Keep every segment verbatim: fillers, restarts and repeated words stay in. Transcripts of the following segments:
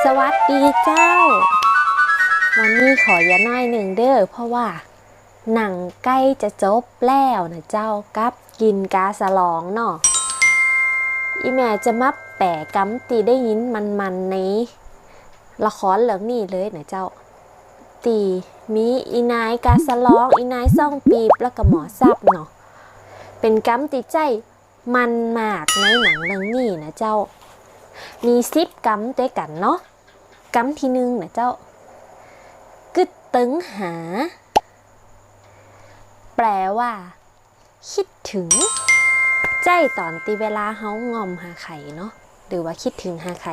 สวัสดีเจ้า วันนี้ขอเยียะหน้อยนึ่งเด้อ เพราะว่าหนังใก้จะจบแล้วนะเจ้า กับกิ๋นก๋าสะหลองเนาะ อี่แม่จะมาแป๋กำตี้ได้ยินมันๆ ในละครเรื่องนี้เลยนะเจ้า ตี้มีอี่นายก๋าสะหลอง อี่นายซ่องปีบ แล้วก็หมอสับเนาะ เป๋นกำตี้ใจ๊มันมากในหนังเรื่องนี้นะเจ้า มีสิบกำตวยกั๋นเนาะ กำตี้นึ่งนะเจ้า กึ๊ดเติงหา แปลว่า คิดถึง ใจ๊ต๋อนตี้เวลาเฮาง่อมหาใผเนาะ หรือว่าคิดถึงหาใผ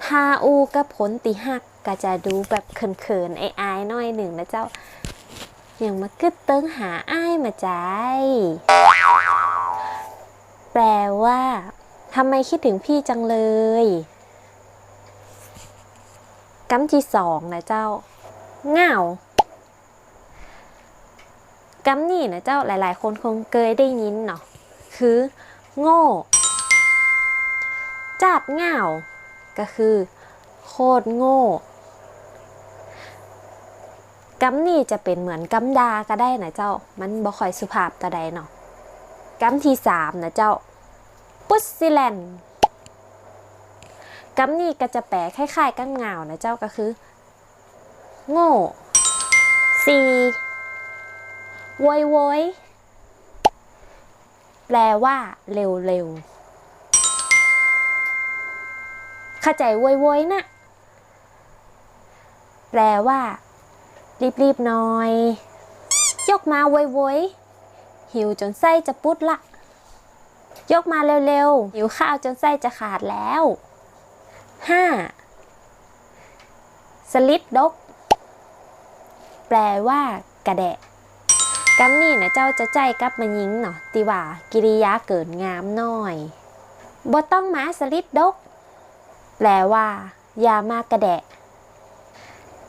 ถ้าอู้กับคนตี้ฮักก็จะดูแบบเขินๆ อายๆ หน้อยนึ่งนะเจ้า อย่างมากึ๊ดเติงหาอ้ายมาจาย แปลว่า ทำไมคิดถึงพี่จังเลย กำตี้สองนะเจ้า ง่าว กำนี้นะเจ้า หลายๆ คนคงเกยได้ยินเนาะ คือ โง่ จาดง่าว ก็คือ โคตรโง่ กำนี้จะเป๋นเหมือนกำด่าก็ได้นะเจ้า มันบ่ค่อยสุภาพเต้าใดเนาะ กำตี้สามนะเจ้า ปุ๊ดซิแล่น กำนี้ก็จะแป๋คล้ายๆ กับง่าวนะเจ้า ก็คือ โง่ สี่ โวยโวย แปลว่า เร็วๆ เข้าใจ๋โวยโวยนะ แปลว่า รีบๆ หน่อย ยกมาโวยโวย หิวจ๋นไส้จะปุ๊ดละ ยกมาเร็วๆ หิวข้าวจ๋นไส้จะขาดแล้ว ห้า สลิดดก แปลว่า กะแดะ กำนี้นะเจ้า จะใจ๊กับแม่ญิงเนาะ ตี้ว่ากิริยาเกินงามหน้อย บ่ต้องมาสลิดดก แปลว่า อย่ามากะแดะ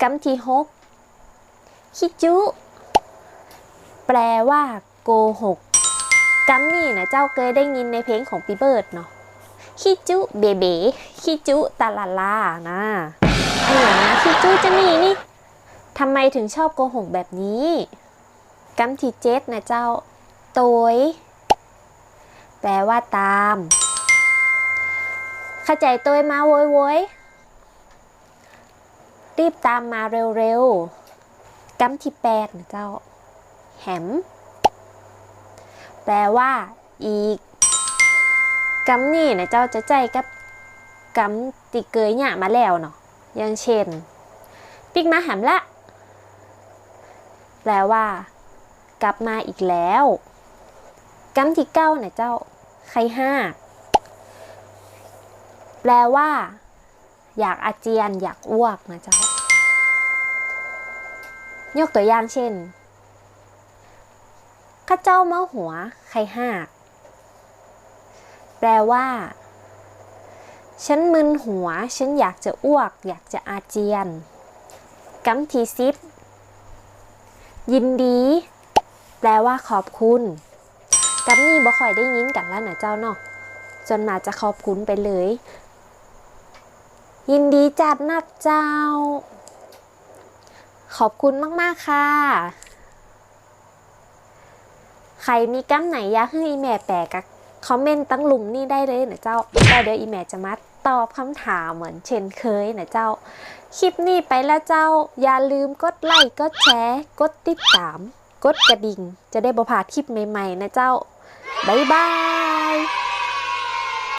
กำตี้หก ขี้จุ แปลว่า โกหก กำนี้นะเจ้า เกยได้ยินในเพลงของปี้เบิร์ดเนาะ ขี้จุเบ๋เบ๋ ขี้จุตะละลานะ อะหยังนะ ขี้จุจะนี่นี่ ทำไมถึงชอบโกหกแบบนี้ กำตี้เจ็ดนะเจ้า โตย แปลว่า ตาม เข้าใจ๋โตยมาโวยโวย รีบตามมาเร็วๆ กำตี้แปดนะเจ้า แหม แปลว่า อีก กำนี้นะเจ้า จะใจ๊กับกำตี้เกยเยียะมาแล้วเนาะ อย่างเช่น ปิ๊กมาแหมละ แปลว่า กลับมาอีกแล้ว กำตี้เก้านะเจ้า ไข่ฮาก แปลว่า อยากอาเจียน อยากอ้วกนะเจ้า ยกตั๋วอย่างเช่น ข้าเจ้าเมาหัว ไข่ฮาก แปลว่า ฉันมึนหัว ฉันอยากจะอ้วก อยากจะอาเจียน กำตี้สิบ ยินดี แปลว่า ขอบคุณ กำนี้บ่ค่อยได้ยินกั๋นแล้วนะเจ้าเนาะ ส่วนมากจะขอบคุณไปเลย ยินดีจาดนักเจ้า ขอบคุณมากๆ ค่ะ ใผมีกำไหนอยากหื้ออี่แม่แป๋ก็คอมเมนต์ตังลุ่มนี้ได้เลยนะเจ้า แล้วเดี๋ยวอี่แม่จะมาตอบกำถามเหมือนเช่นเคยนะเจ้า คลิปนี้ไปละเจ้า อย่าลืมกดไลก์ กดแชร์ กดติดตาม กดกระดิ่ง จะได้บ่พลาดคลิปใหม่ๆ นะเจ้า บ๊ายบาย